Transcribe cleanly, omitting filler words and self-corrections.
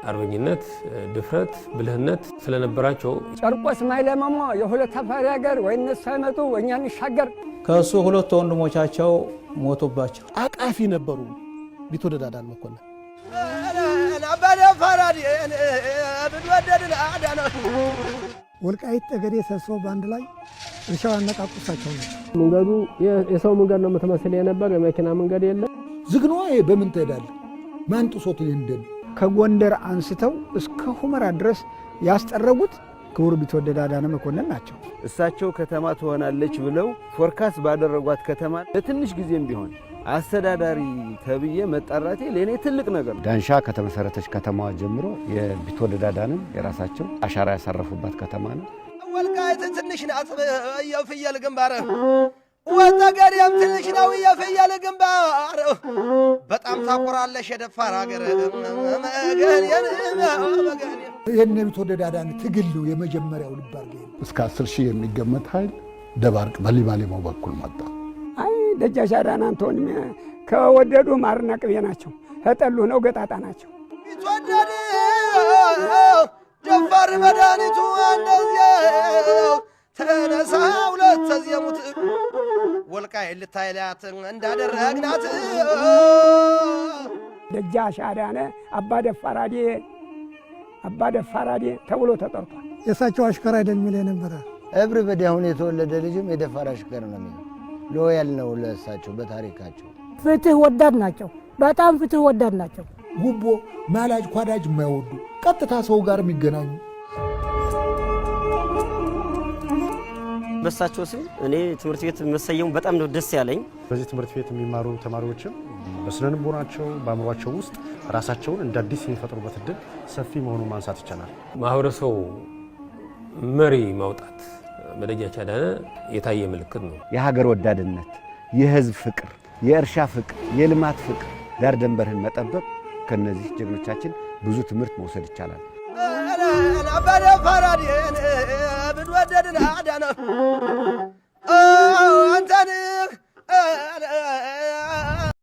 አርበኝነት፣ ድፍረት፣ ብልህነት ስለነበራቸው። ጨርቆስ ማይለመሞ የሁለት አፋሪ ሀገር፣ ወይ እነሱ አይመጡ ወይ እኛ እንሻገር። ከእሱ ሁለት ወንድሞቻቸው ሞቱባቸው። አቃፊ ነበሩ ቢትወደድ አዳነ መኮንን። አባደፋራድ ብንወደድ አዳነ። ወልቃይት ጠገዴ ሰብስበው በአንድ ላይ እርሻው ያነቃቁ እሳቸው ናቸው። መንገዱ የሰው መንገድ ነው የምትመስል የነበር፣ የመኪና መንገድ የለም። ዝግ ነዋ። ይሄ በምን ትሄዳለህ? ማን ጥሶት ይሄን? ከጎንደር አንስተው እስከ ሁመራ ድረስ ያስጠረጉት ክቡር ቢትወደድ አዳነ መኮንን ናቸው። እሳቸው ከተማ ትሆናለች ብለው forecast ባደረጓት ከተማ ለትንሽ ጊዜም ቢሆን አስተዳዳሪ ተብዬ መጠራቴ ለእኔ ትልቅ ነገር ነው። ዳንሻ ከተመሰረተች ከተማዋ ጀምሮ የቢትወደድ አዳነም የራሳቸው አሻራ ያሳረፉባት ከተማ ነው። ወልቃይት ትንሽ ናት የፍየል ግንባር፣ ወጠገዴም ትንሽ ነው የፍየል ግንባር። በጣም ታኮራለሽ የደፋር ሀገር። ይህን የቢትወደድ አዳነ ትግል ነው የመጀመሪያው። ልብ አድርገህ እስከ 10,000 የሚገመት ኃይል ደባርቅ በሊማሊሞ በኩል መጣ። አይ ደጃች አዳነ አንተውንም ከወደዱ ማርና ቅቤ ናቸው፣ ከጠሉ ነው ገጣጣ ናቸው። ቢትወደድ ደፋር መድኃኒቱ እንደዚያው ተነሳ ሁለት ተዚየሙት ወልቃይት ልታይላት እንዳደረግናት። ደጃች አዳነ አባ ደፋራዴ፣ አባ ደፋራዴ ተብሎ ተጠርቷል። የእሳቸው አሽከር አይደል የሚል የነበረ። Everybody አሁን የተወለደ ልጅም የደፋር አሽከር ነው የሚለው። Loyal ነው ለእሳቸው በታሪካቸው። ፍትህ ወዳድ ናቸው። በጣም ፍትህ ወዳድ ናቸው። ጉቦ፣ ማላጅ ኳዳጅ የማይወዱ፣ ቀጥታ ሰው ጋር የሚገናኙ። በሳቸው ስም እኔ ትምህርት ቤት መሰየሙ በጣም ነው ደስ ያለኝ። በዚህ ትምህርት ቤት የሚማሩ ተማሪዎችም በስነ ልቦናቸው፣ በአእምሯቸው ውስጥ ራሳቸውን እንደ አዲስ የሚፈጥሩበት እድል ሰፊ መሆኑን ማንሳት ይቻላል። ማህበረሰቡ መሪ ማውጣት በደጃች አዳነ የታየ ምልክት ነው። የሀገር ወዳድነት፣ የህዝብ ፍቅር፣ የእርሻ ፍቅር፣ የልማት ፍቅር፣ ዳር ደንበርህን መጠበቅ ከነዚህ ጀግኖቻችን ብዙ ትምህርት መውሰድ ይቻላል። አባደፋራድ ብንወደድ አዳነ።